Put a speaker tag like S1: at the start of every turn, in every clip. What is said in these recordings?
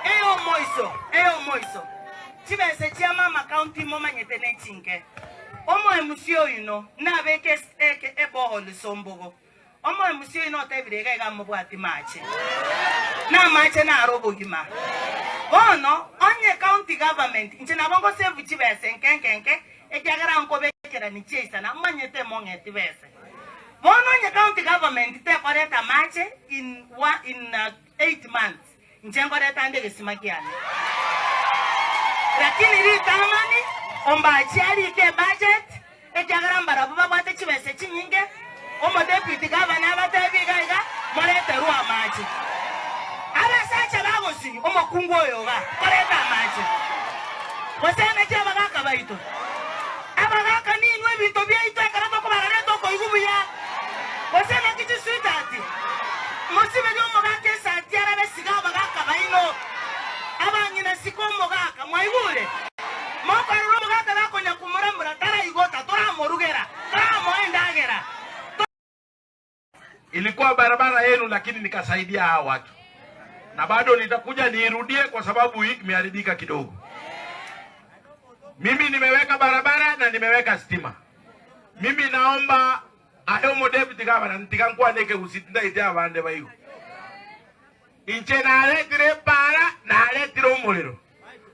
S1: Eyomoiso, eyomoiso, chibesa chia mama county momanyete nechinke. Omo MC oyuno nabeke eke eborehole Sombogo. Omo MC oyuno otebire iga iga mobwati mache. Namache naro obogima. Bono onye county government inche nabo ngo save chibesa enke enke enke ekiagera nkobekerani chiaisana manyete mong'eti besa. Bono onye county government tekoreta amache in in 8 months inche nkoreta ande egesima kiane. Lakini ritang'ani ombachi arike ebudget ekiagera mbarabwo babwate chibesa chinyinge, omo deputy governor abatebi iga iga moreterwe amache. Abasacha bagosinywa omokungu oyo iga koreta amache. Gose naki abagaka baito? Abagaka ninwe ebinto biaito ekero tokobarareta tokoigwa buya. Gose naki chisweetheart? Mosiberie omogaka esati arabe siga abagaka baino. Abang'ina sika omogaka, mwaigure? Mokorora omogaka gakonya komoramora taraigota, toramorugera, toramoa endagera.
S2: Ilikuwa barabara yenu, lakini nikasaidia hawa watu, na bado nitakuja niirudie kwa sababu hii imeharibika kidogo. Mimi nimeweka barabara na nimeweka stima. Mimi naomba aye omodeputy gavana ntiga nkwane ekegusii tindaite abande baigo. Inche naretire epaara, naretire omorero.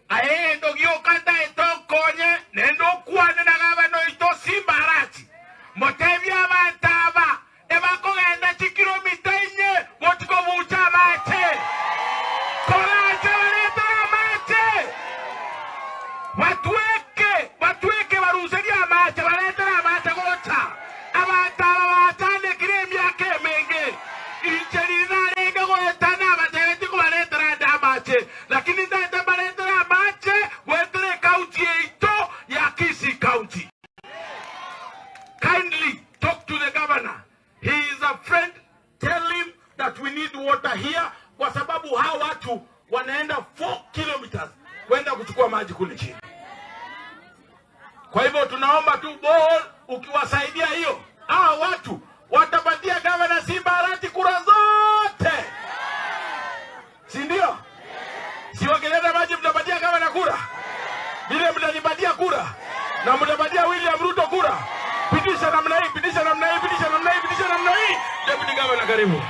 S2: Aye egento gioka ntaete okonye, naende okwane na gavana oito Simba Arati, motebie abanto aba ebakogenda chikilomita inye gochia kobucha amache. Koranche baretere amache, batweke, batweke baruserie amache, baretere amache gocha. Abanto aba bachandekire emiaka emenge. Inche riria narenge goeta nabatebetie kobaretera ande amache, lakini ntaete mbaretere amache goetera ecounty yaito ya Kisii County. Kindly talk to the governor, he is a friend, tell him that we need water here kwa sababu hawa watu wanaenda 4 kilometers kwenda kuchukua maji kule chini. Kwa hivyo tunaomba tu borehole, ukiwasaidia hiyo, hawa watu watapatia gavana Simba Arati kura zote, si ndio? Si wakileta maji mtapatia gavana kura vile mtanipatia kura na mtapatia William Ruto kura. Pitisha namna hii, pitisha namna hii, pitisha namna hii, pitisha namna hii. Deputy Governor, karibu.